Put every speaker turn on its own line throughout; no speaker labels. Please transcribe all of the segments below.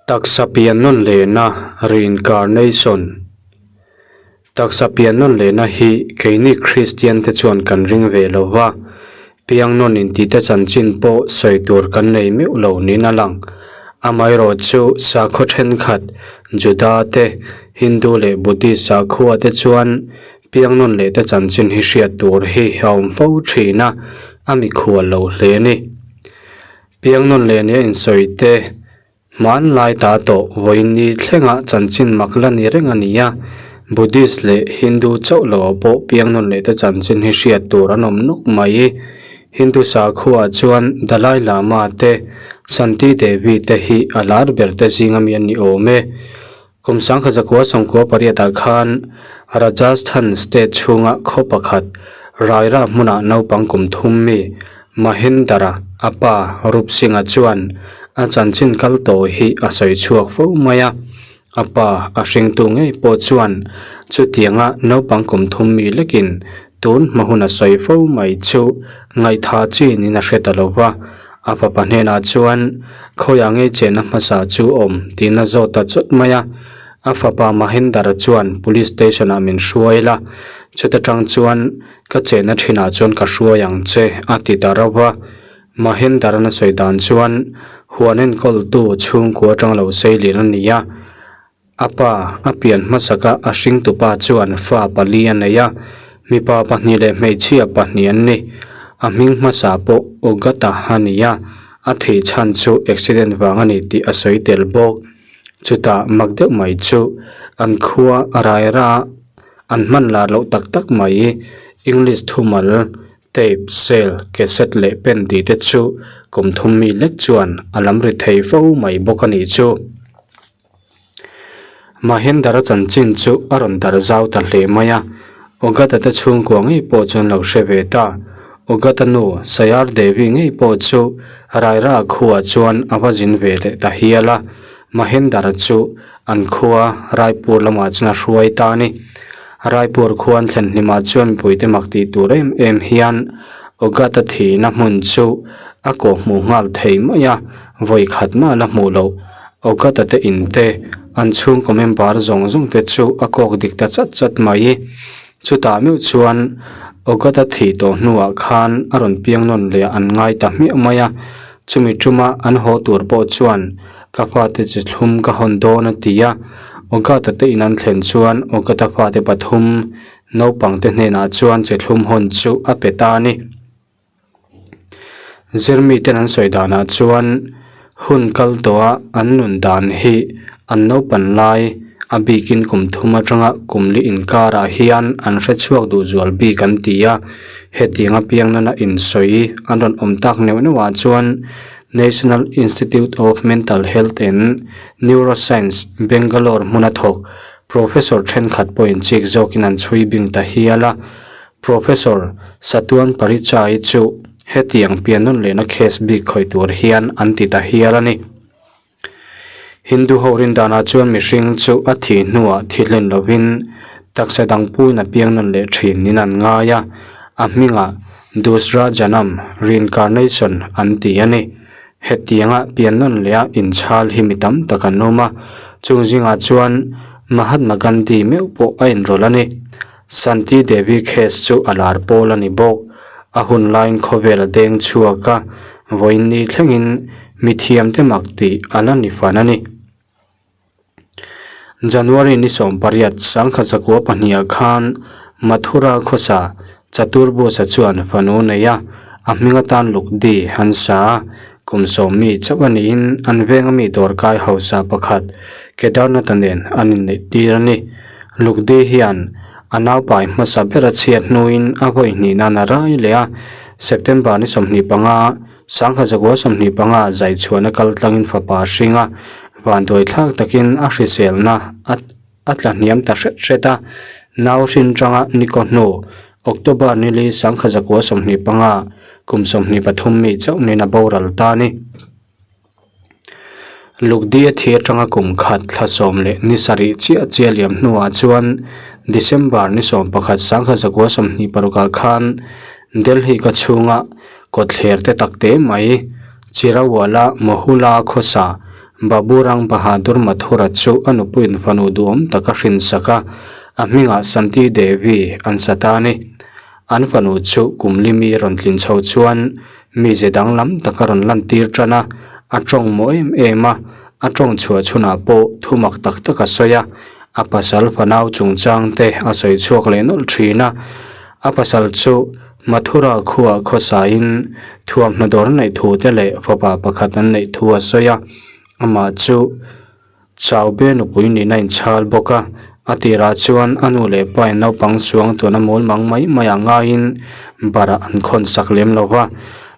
Taksa pian nawn lehna, Reincarnation, Taksa pian nawn lehna hi keini Kristian te chuan kan ring ve lo va, piang nawn intihte chanchin pawh sawi tur kan nei meuh lo niin a lang. Amaherawh chu sakhaw thenkhat, Juda te, Hindu leh Buddhist sakhua te chuan piang nawn lehte chanchin hi hriat tur hi a awm fo thin a, a mikhual lo hle a ni. Piang nawn leh nia insawi te Hmanlai ta tawh vawiin thlenga chanchin mak la ni reng a ni a, Buddhist leh Hindu chauh lo pawh piang nawn leh te chanchin hi hriat tur an awm nawk mai. Hindu sakhuaah chuan Dalai Lama te, Shanti Devi te hi a lar ber te zinga mi an ni awm e. Kum sangkhat zakua sawmkua pariatah khan Rajasthan state chhunga khaw pakhat Raira hmunah naupang kum thum mi Mahendra a pa Rup Singh-a chuan a chanchin kal tawh hi a sawi chhuak fo mai a. A pa a hringtu ngei pawh chuan chutianga naupang kum thum mi lekin tun hma hun a sawi fo mai chu ngaihtha chinin a hre ta lo va. A fapa hnenah chuan, Khawiah ngei chenna hmasa chu awm? tiin a zawt ta chawt mai a. A fapa Mahendra chuan Police Station-ah min hruai la, chuta tang chuan ka chenna thinah chuan ka hruai ang che, a ti ta rauh va. Mahendra-na sawi dan chuan huan enkawltu chhungkua atang lo seilian a ni a. A pa, a pian hmasaka a hringtupa chuan fa pali a nei a, mipa pahnih leh hmeichhia pahnih an ni. A hming hmasa pawh Ogata a ni a, a thih chhan chu accident vang a ni tih a sawi tel bawk. Chutah mak deuh mai chu an khua a rai ra a, an hman lar loh tak tak mai English thumal Tape, cell, cassette leh pen tih te chu kum thum mi lek chuan a lam ri thei fo mai bawk a nih chu. Mahendra chanchin chu a rawn dar zau ta hle mai a, Ogata te chhungkua ngei pawh chuan lo hre ve ta. Ogata nu Sayar Devi ngei pawh chu Raira khuaah chuan a va zin ve leh ta hial a, Mahendra chu an khua Raipur lamah chuan a hruai ta a ni. Raipur khua an thlen hlimah chuan mipuite mak tih tur em em hian Ogata thihna hmun chu a kawhhmuh nghal thei mai a, vawi khat mah la hmuh loh. Ogata te in te, an chhungkaw member zawng zawng te chu a kawk dik ta chat chat mai. Chutah meuh chuan Ogata thih tawh hnuah khan a rawn piang nawn leh an ngai ta hmiah mai a, chumi tuma an haw tur pawh chuan ka fate chi thlum ka hawn dawn a ti a. Ogata te in an thlen chuan Ogata fate pathum naupang te hnenah chuan chi thlum hawn chu a pe ta a ni. Zirmiten an sawi danah chuan hun kal tawha an nun dan hi an naupan lai a bikin kum thum atanga kum li inkarah hian an hre chhuak duh zual bik an ti a, hetiang apiang nana insawi an rawn awm tak neuh neuh ah chuan National Institute of Mental Health and Neuroscience, Bangalore hmuna thawk Professor thenkhat pawhin chik zawkin an chhui bing ta hial a. Professor Satuan Parichai chu hetiang pian nawn lehna case bik khawih tur hian an ti ta hial a ni. Hindu ho rindanah chuan mihring chu a thih hnuah thi hlen lovin taksa dang puiin a piang nawn leh thin niin an ngai a, a hmingah Dusra Janam, reincarnation, an ti a ni. Hetianga pian nawn leha inchhal hi mi tam tak an awm a, chung zingah chuan Mahatma Gandhi meuh pawh a inrawlh a ni. Shanti Devi case chu a lar pawl a ni bawk. A hun laiin khawvel a deng chhuak a, vawiin ni thlengin mithiamte mak tih a la ni fan a ni. January ni 18 1902 ah khan Mathura khawsa Chaturbhusa chuan fanu nei a, a hming atan Lukdi an sa a, kum sawmmi chauh a niin an venga mi dawrkai hausa pakhat Kedarnath-a nen an inneih tir a ni. Lukdi hian a naupai hmasa ber a chhiat hnuin a vawi hnih nan a rai leh a, September ni 25, 1925 zai chhuahna kal tlangin fapa a hring a, vanduai thlak takin a hriselna a a tla hniam ta hret hret a, nau hrin tanga nikaw hnu October nili 1925 kum 23 mi chauh nen a boral ta a ni. Lukdi a thi atanga kum khat thla sawm leh ni sarih chiah chiah liam hnuah chuan December ni 11 1926 ah khan Delhi ka chhunga kawtthler te tak te mai Chirawala Mohula khawsa. Babu Rang Bahadur Mathura chu a nupuiin fanu duhawm tak a hrinsak a, a hmingah Santi Devi an sa ta a ni. An fanu chu kum limi rawn tlin chho chuan mize danglam tak a rawn lantir tan a, a tawng mawh em em a, a tawng chhuah chhunah pawh thu mak tak tak a sawi a, a pasal fanau chungchang te a sawi chhuak leh nawlh thin a, a pasal chu Mathura khuaah khawsain thuamhnaw dawr neih thu te leh fapa pakhat an neih thu a sawi a, amah chu Chaube nupui nihna inchhal bawk a, a tirah chuan a nu leh pa in naupang suang tuna mawl mang mai mai ah ngaiin barah an khawn sak lem lo va,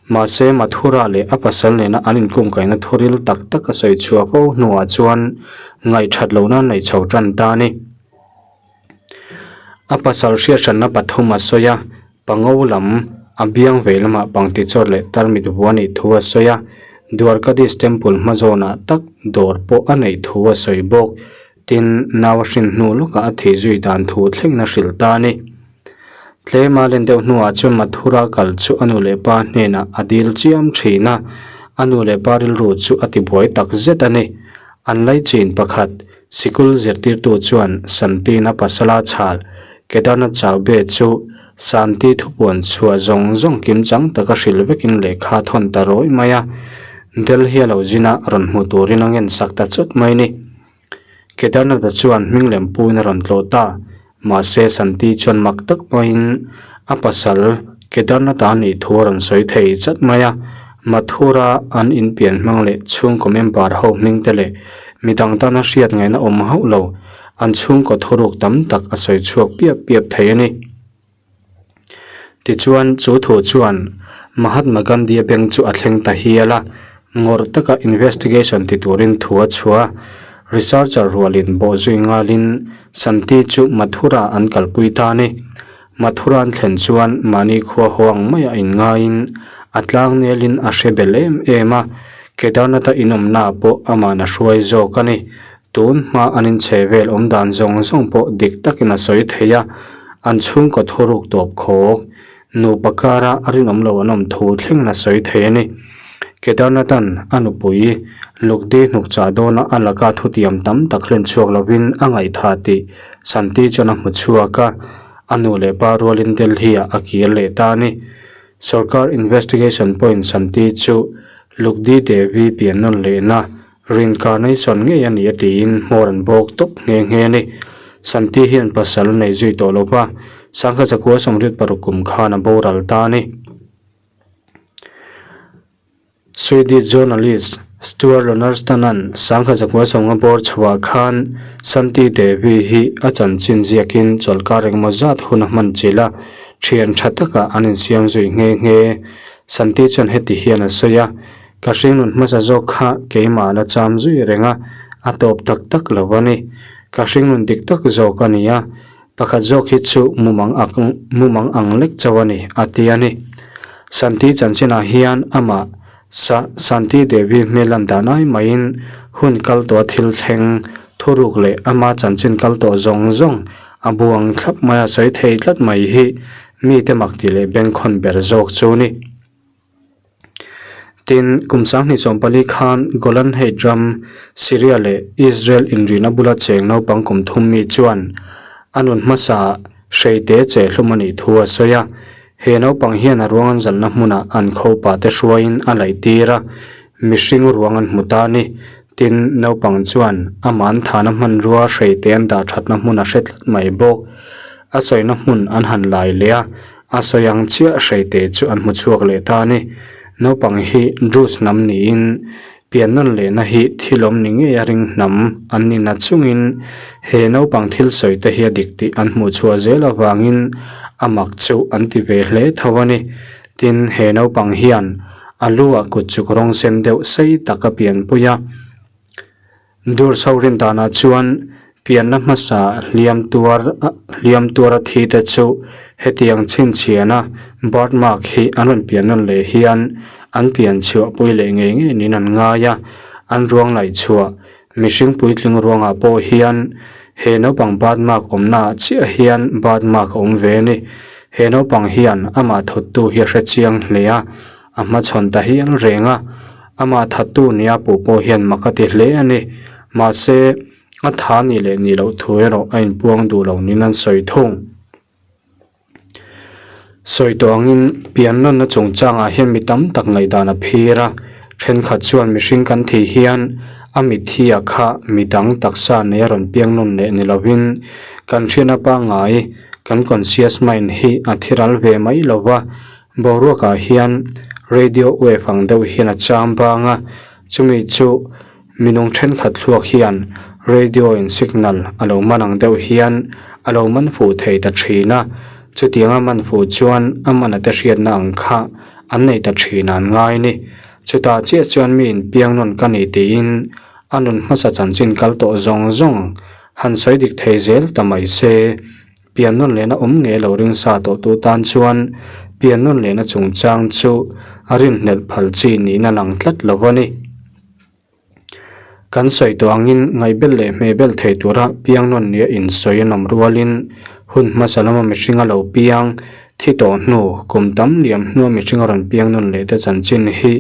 mahse Mathura leh a pasal nena an inkungkaihna thuril tak tak a sawi chhuah fo hnuah chuan ngaihthat lohna neih chho tan ta a ni. A pasal hriathranna pathum a sawi a, pango lam a biang vei lamah pangti chawt leh tarmit vu a nih thu a sawi a, Dwarkadish temple hma zawnah tak dawr pawh a neih thu a sawi bawk. Tin, nau a hrin hnu lawkah a thih zui dan thu thlengin a hrilh ta a ni. Tlema len deuh hnuah chuan Mathura kal chu a nu leh pa hnenah a dil chiam thin a, a nu leh pa rilru chu a tibuai tak zet a ni. An laichin pakhat Sikul zirtirtu chuan Santina pasala chhal Kedarnath Chaube chu Santi thupuan chhuah zawng zawng kimchang taka hrilh vekin lehkha thawn ta rawih mai a, Delhi a lo zin a rawn hmu turin a ngensak ta chawt mai ni. Kedarnath-a chuan hming lem puin a rawn tlawh ta. Mahse Santi chuan mak tak maiin a pasal Kedarnath-a nih thu a rawn sawi thei chat mai a, Mathura an inpian hmang leh chhungkaw member ho hming te leh midang tana hriat ngaihna awm hauh lo an chhungkaw thuruk tam tak a sawi chhuak piap piap thei a ni. Tichuan chu thu chuan Mahatma Gandhi-a beng chu a thleng ta hial a, ngawrh taka investigation ti turin thu a chhuah a, researcher rualin bawh zui nghalin Santi chu Mathura an kalpui ta a ni. Mathura an thlen chuan mahni khua haw ang maia inngaiin a tlangnelin a hre bel em em a, Kedarnath-a inawmnaah pawh ama'n a hruai zawk a ni. Tun hma an inchhe vel awm dan zawng zawng pawh dik takin a sawi thei a, an chhungkaw thuruk tawp khawk nupa kara a rinawm lo an awm thu thlengin a sawi thei a ni. Kedarnathan a nupui Lukdi hnukchah dawna a laka thutiam tam tak hlen chhuak lovin a ngaihthah tih Santi chuan a hmu chhuak a, a nu leh pa rualin Delhi-ah a kir leh ta a ni. Sorkar investigation pawhin Santi chu Lukdi Devi pian nawn lehna Reincarnation ngei a ni a tiin hmawr an bawk tawp nghe nghe a ni. Santi hian pasal nei zui tawh lo va, sangha zakua 86 kum khan a boral ta a ni. Swedish journalist Stuart Lonerstanan sangha zakua sawnga bawr chhuah khan Santi Devi hi a chanchin ziakin chawlhkar engemaw zat hun a hman chilh a, thian tha takah an insiam zui nghe nghe. Santi chuan heti hian a sawi a, Ka hringnun hmasa zawk kha keimah la cham zui reng a, a tawp tak tak lo a ni. Ka hringnun dik tak zawk a ni a, pakhat zawk hi chu mumang ak mumang ang lek chauh a ni, a ti a ni. Santi chanchinah hian amah Sa Santi Devi hmel lan dan ai maiin hun kal tawha thil thleng thuruk leh ama chanchin kal tawh zawng zawng a buang thlap mai a sawi thei tlat mai hi mite mak tih leh bengkhawn ber zawk chu ni. Tin, kum 2014 khan Golan Heights ram, Syria leh Israel inrihna bula cheng naupang kum thum mi chuan a nun hmasa hreite che hlum a nih thu a sawi a. He naupang hian a ruang an zalhna hmunah an khopa te hruaiin a laih tir a, mihring ruang an hmu ta a ni. Tin, naupang chuan amah an thahna hmanrua hreite an dah thatna hmun a hre tlat mai bawk. A sawina hmun an han lai leh a, A sawi ang chiah hreite chu an hmu chhuak leh ta a ni. Naupang hi Druze hnam niin pian nawn lehna hi thil awm ni ngei a ring hnam an ni na chungin he naupang thil sawi te hi a dik tih an hmuh chhuah zel avangin a mak chu an ti ve hle tho a ni. Tin, he naupang hian a lu ah kut chuk rawng sen deuh sei tak a pianpui a. Dur chho rin danah chuan pianna hmasa hliam tuar hliam tuara thi te chu hetiang chhinchhiahna birth mark hi an rawn pian nawn leh hian an pian chhuah pui leh ngei ngei niin an ngai a, an ruang laih chhuah mihring puitling ruangah pawh hian he naupang birth mark awmnaah chiah hian birth mark a awm ve a ni. He naupang hian amah thawttu hi a hre chiang hle a, a hmachhawn ta hial reng a. Amah thattu nia puh pawh hian mak a ti hle a ni. Mahse, a tha nih leh nih loh thu erawh a inpuang duh lo niin an sawi thung. Sawi tawh angin pian nawnna chungchangah hian mi tam tak ngaihdan a phir a, thenkhat chuan mihring kan thih hian a mitthi a kha midang taksa nei a rawn piang nawn leh ni lovin kan hriatna pangngai kan conscious mind hi a thi ral ve mai lo va, boruakah hian radio wave ang deuh hian a cham bang a, chumi chu Minung thenkhat thluak hian radio in signal a lo man ang deuh hian a lo man fuh thei ta thin a, chutianga man fuh chuan a man ate hriatna ang kha an nei ta thin a an ngai ni. Chutah chiah chuan mi inpiang nawn ka ni tiin a nun hmasa chanchin kal tawh zawng zawng han sawi dik thei zel ta mai se. Pian nawn lehna awm nge lo ring sa tawh tu tan chuan pian nawn lehna chungchang chu a rinhlelh phal chi niin a lang tlat lo a ni. Kan sawi tawh angin ngaihbel leh hmehbel thei tura piang nawn nia insawi an awm rualin hun hmasa lama mihring a lo piang thi tawh hnu kum tam liam hnua mihring a rawn piang nawn leh te chanchin hi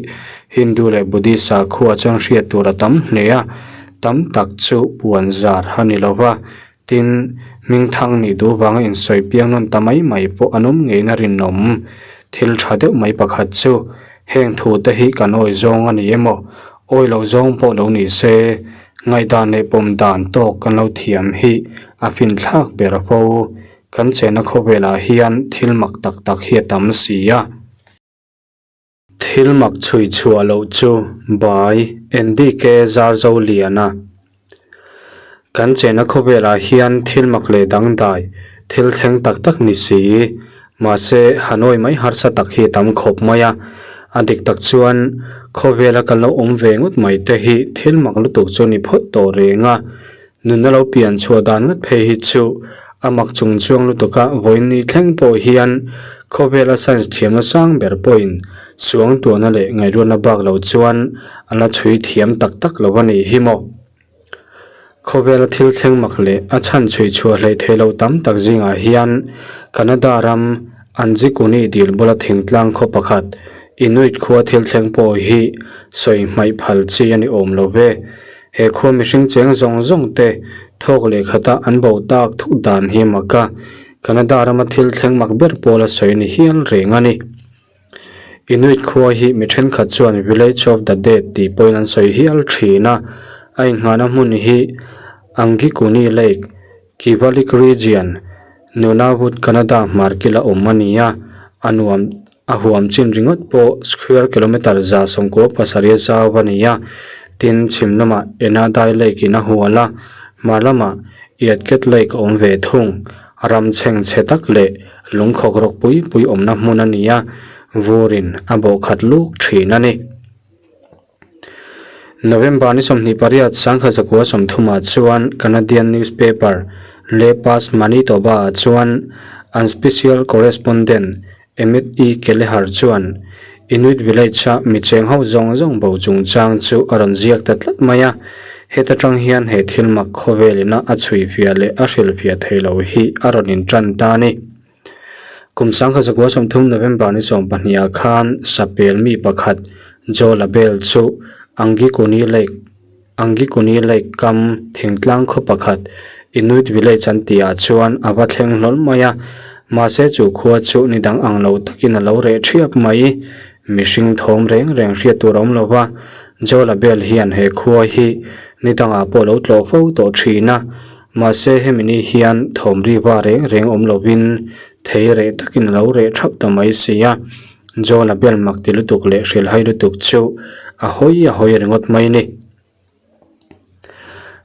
Hindu leh Buddhist sakhua chuan hriat tur a tam hle a, tam tak chu puan zar a ni lova, Tin, hmingthang nih duh vanga insawi piang nawn ta mai mai pawh an awm ngeiin a rinawm. Thil tha deuh mai pakhat chu heng thu te hi kan awi zawng a ni emaw, awi loh zawng pawh lo ni se, ngaihdan leh pawm dan tawk kan lo thiam hi a finthlak ber a fo. Kan chenna khawvelah hian thil mak tak tak hi a tam si a. Thil mak chhui chhuah loh chu by NDK Zarzoliana. Kan chena khawvelah hian thil mak leh dangdai, thil thleng tak tak ni si. Mahse, Hanoi mai harsa tak hi a tam khawp mai a. A dik tak chuan khawvela kan lo awm ve ngawt mai te hi thil mak lutuk chu ni phawt tawh reng a. Nunna lo pian chhuah dan ngawt phei hi chu a mak chung chuang lutuk a, vawiin ni thleng pawh hian khawvela science thiamna sang ber pawhin suang tuahna leh ngaihruatna bak lo chuan a la chhui thiam tak tak lo a nih hi maw. Khawvela thil thleng mak leh a chhan chhui chhuah hleih theih loh tam tak zingah hian Canada ram Anjikuni dil bula thingtlang khaw pakhat Inuit khua thil thleng pawh hi sawi hmaih phal chi a ni awm lo ve. He khua mihring cheng zawng zawng te thawk leh khata an bo tak thuk dan hi mak a, Canada rama thil thleng mak ber pawl a sawi ni hial reng a ni. Inuit khua hi mi thenkhat chuan Village of the Dead tih pawhin an sawi hial thin a, a inngahna hmun hi Angikuni Lake, Kivalliq Region, Nunavut, Canada hmar kila awm a ni a, a nuam A huam chin ringawt pawh square kilometre 97 zau a ni a, tin chhim lamah Enadai Lake in a hual a, hmar lamah Iatket Lake a awm ve thung. Ram chheng chhe tak leh lungkhawk rawk pui pui awmna hmun a ni a, vurin a bawhkhat luk thin a ni. November ni 28 1930 chuan Canadian newspaper Le Pas Manitoba ah chuan an special correspondent Emmett E. Kelleher chuan Inuit village a mi cheng ho zawng zawng bo chungchang chu a rawn ziak ta tlat mai a, heta tang hian he thil mak khawvel ina a chhuifiah leh a hrilhfiah thei lo hi a rawn intan ta a ni. Kum 1930 November ni 12 ah khan Sapel mi pakhat Joe Labelle chu Angikuni Lake Angikuni Lake kam thingtlang khaw pakhat Inuit Village an tih ah chuan a va thleng hlawl mai a, mahse chu khua chu ni dang ang lo takin a lo reh thiap mai. Mihring thawm reng reng hriat tur a awm lo va, Joe Labelle hian he khua hi ni dangah pawh a lo tlawh fo tawh thin a, Mahse hemi ni hian thawm ri va reng reng awm lovin thei reh takin a lo reh thap ta mai si a, Joel-a bel mak ti lutuk leh hrilhhai lutuk chu a hawi a hawi ringawt mai ni.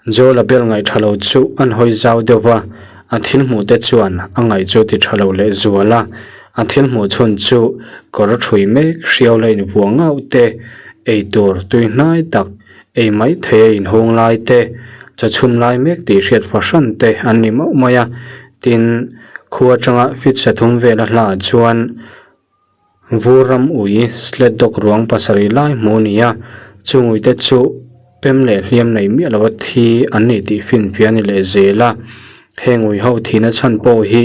Joel-a bel ngaih tha lo chu an hawi zau deuh va, a thil hmuh te chuan a ngaih chu ti tha lo leh zual a, a thil hmuh chhun chu kawr thui mek hriau la invuah ngauh te, eitur tui hnai tak Ei mai thei a inhung lai te, chaw chhum lai mek tih hriat fahran te an ni mauh mai a, tin, khu atanga feet sathum vela hlaah chuan vur ram ui sled dog ruang pasarih lai hmuh a ni a, chung ui te chu pem leh hliam nei miah lova thi an ni tih finfiah a ni leh zel a, heng ui ho thihna chhan pawh hi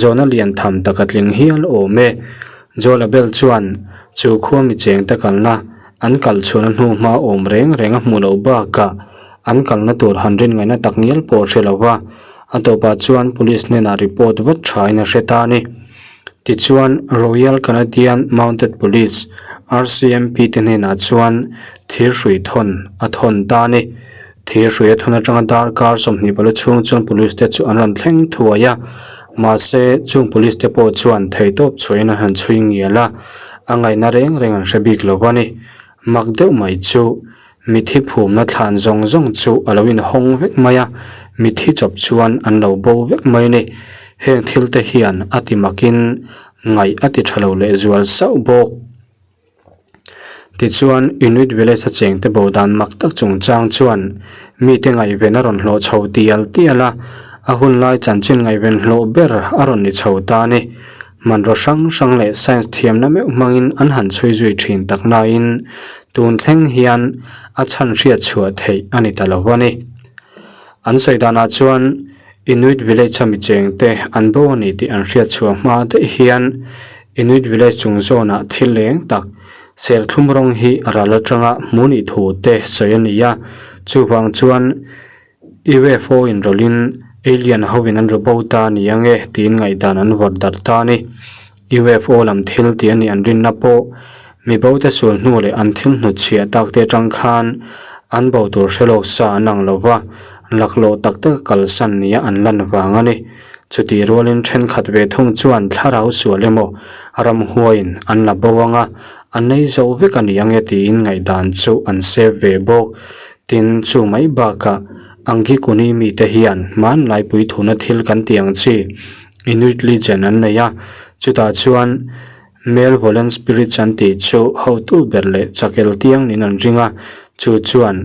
zawhna lian tham tak a tling hial awm e. Joel Abel chuan chu khua mi cheng te kalna. An kal chhuahna hnu hma awm reng reng a hmuh loh bakah an kalna tur han rin ngaihna tak ngial pawh a hre lo va, a tawpah chuan police hnenah report vat thain a hre ta a ni. Tichuan, Royal Canadian Mounted Police, RCMP, te hnenah chuan thirhrui thawn a thawn ta a ni. Thirhrui a thawn atanga darkar 20 palu chhung chuan police te chu an rawn thleng thuai a, mahse chung police te pawh chuan theihtawp chhuahin an han chhui ngial a, a ngaihna reng reng an hre bik lo a ni. Mak deuh mai chu mithi phumna thlan zawng zawng chu a lo inhawng vek mai a, mithi chawp chuan an lo bo vek mai a ni. Heng thil te hian a ti makin ngaih a ti tha lo lehzual sauh bawk. Tichuan, Inuit Village a chengte bo dan mak tak chungchang chuan mite ngaihven a rawn hlawh chho tial tial a, a hun lai chanchin ngaihven hlawh ber a rawn ni chho ta a ni. Hmanraw hrang hrang leh science thiamna meuh hmangin an han chhui zui thin tak nain tun thleng hian a chhan hriat chhuah theih a ni ta lo a ni. An sawi danah chuan Inuit Village a mi chengte an bo a ni tih an hriat chhuah hma daih hian Inuit Village chung zawnah thil leng tak serthlum rawng hi ral atanga hmu nih thu te sawi a ni a, chuvang chuan UFO inrawlhin alien hoin an ru bo ta ni ang e tiin ngaihdan an vawrh darh ta a ni. UFO lam thil tih a nih an rinna pawh mi bote sul hnu leh an thil hnutchhiah tak te atang khan an bo tur hre lawk sa an ang lo va, laklawh tak taka kalsan nia an lan vang a ni. Chutih rualin thenkhat ve thung chuan thlarau sual emaw ramhuaiin an la bo ang a, an nei zo vek a ni ang e tiin ngaihdan chu an sep ve bawk. Tin, chu mai bakah Angikuni mite hian hmanlai puithuna thil kan tih ang chi Inuit legend an nei a, chutah chuan malevolent spirits an tih chu hotu ber leh chakel tiang niin an ring a, chu chuan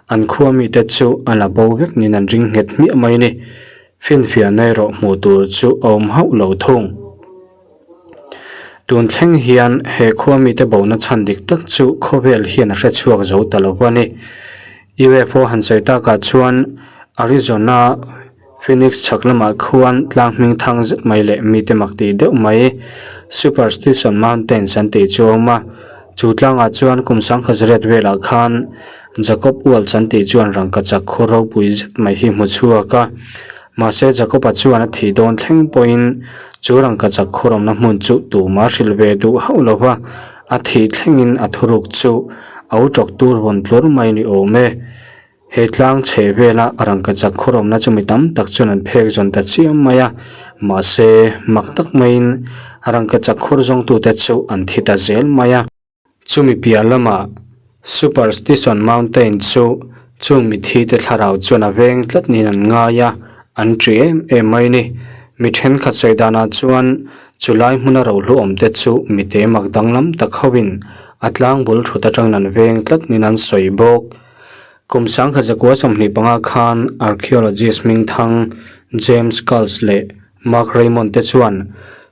an khua mite chu a la bo vek niin an ring nghet hmiah mai a ni. Finfiahna erawh hmuh tur chu a awm hauh lo thung. Tun thleng hian he khua mite bona chhan dik tak chu khawvel hian a hre chhuak zo ta lo a ni. UFO han sawi takah chuan Arizona Phoenix chhak lamah khuan tlang hming thang zet mai leh mite mak tih deuh mai Superstition Mountains an tih chu a awm a. Chu tlangah chuan kum sangkhat riat velah khan Jacob Waltz an tih chuan rangkachak khur ropui zet mai hi hmu chhuak a. Mahse Jacob-a chuan a thih dawn thleng pawhin chu rangkachak khur awmna hmun chu tumah hrilh ve duh hauh lo va, a thih thlengin a thuruk chu a u tawk tur vawn tlur mai ni awm e. He tlang chheh vela rangkachak khur awmna chu mi tam tak chuan an phek zawn ta chiam mai a, mahse mak tak maiin rangkachak khur zawngtute chu an thi ta zel mai a. Chumi piah lamah Superstition Mountain chu chung mithite thlarau chuan a veng tlat niin an ngai a, an ṭi em em mai ni. Mi ṭhenkhat sawi danah chuan chu lai hmuna rohlu awmte chu mite mak danglam tak hoin a tlang bul ṭhut aṭangin an veng tlat niin an sawi bawk. Kum sangkhat zakua 25 khan archaeologist hmingthang James Culls leh Mark Raymond te chuan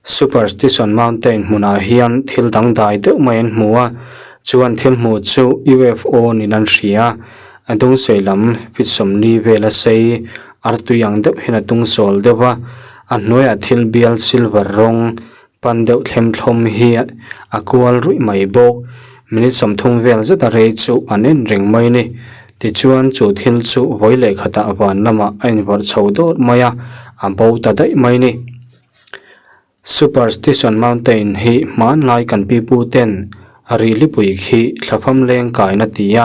Superstition Mountain hmunah hian thil dangdai deuh mai an hmu a, chuan thil hmuh chu UFO niin an hria. A dungsei lam feet 40 vel a sei, artui ang deuh hian a tung sawl deuh va, a hnuaiah thil bial silver rawng pan deuh thlem thlawm hi a kual ruih mai bawk. Minute 30 vel zet a rei chu an en reng mai a ni. Tichuan chu thil chu vawi leh khatah van lamah a invawrh chho dawt mai a, a bo ta daih mai a ni. Superstition Mountain hi hmanlai kan pipu ten rihlipui khi thlafam leng kaina tia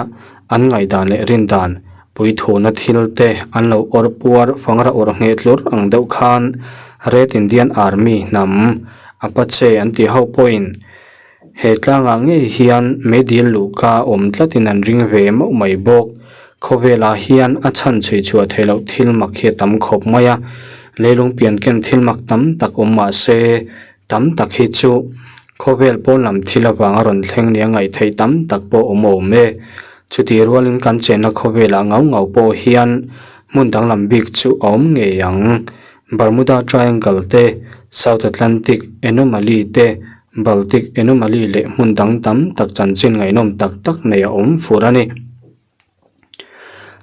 an ngaihdan leh rindan puithuna thil te an lo awrh puar fangra awrh ngheh tlur ang deuh khan Red Indian Army hnam Apache an tih ho pawhin He tlangah ngei hian meidil luhka awm tlatin an ring ve mauh mai bawk. Khawvelah hian a chhan chhui chhuah theih loh thil mak hi a tam khawp mai a, leilung pian ken thil mak tam tak awm mah se tam tak hi chu khawvel pawn lam thil avanga rawn thleng nia ngaih theih tam tak pawh awm awm e. Chutih rualin kan chenna khawvelah ngau ngau pawh hian hmun danglam bik chu a awm ngei ang. Bermuda Triangle te, South Atlantic Anomaly te, Baltic Anomaly leh hmun dang tam tak chanchin ngaihnawm tak tak nei a awm fur a ni.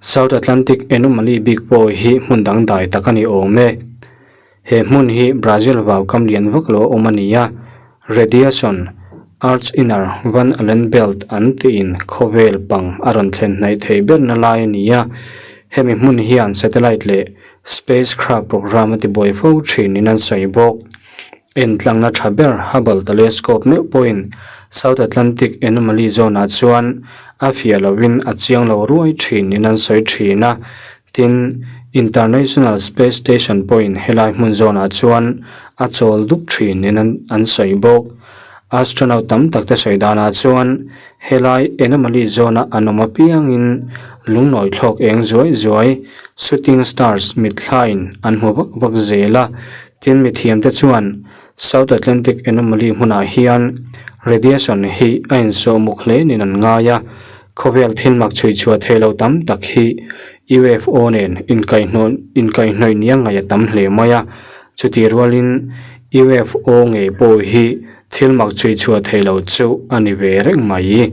South Atlantic Anomaly bik pawh hi hmun dang dai tak a ni awm e. He hmun hi Brazil vau kam lian vak lo a awm a ni a, radiation. Earth's Inner Van Allen Belt an tiin khawvel pang a rawn thlen hnaih theih berna lai a ni a. Hemi hmun hian satellite leh spacecraft program a tibuai fo thinin an sawi bawk. Entlangna tha ber Hubble Telescope meuh pawhin South Atlantic Anomaly Zone-ah chuan a fiah loin a chiang lo ruai thinin an sawi thin a. Tin, International Space Station pawhin helai hmun zawnah chuan a chawl dup thinin an sawi bawk. Astronaut tam tak te sawi danah chuan helai anomaly zone-a an awm apiangin lungnawi thlawk eng zuai zuai, shooting stars, mitthlain an hmu vak vak zel a. Tin, mithiamte chuan South Atlantic Anomaly hmunah hian radiation hi a insawhmuk hle niin an ngai a, khawvel thil mak chhui chhuah theih loh tam tak hi UFO nen inkaihhnawih nia ngaih a tam hle mai a, chutih rualin UFO ngei pawh hi thil mak chhui chhuah theih loh chu a ni ve reng mai.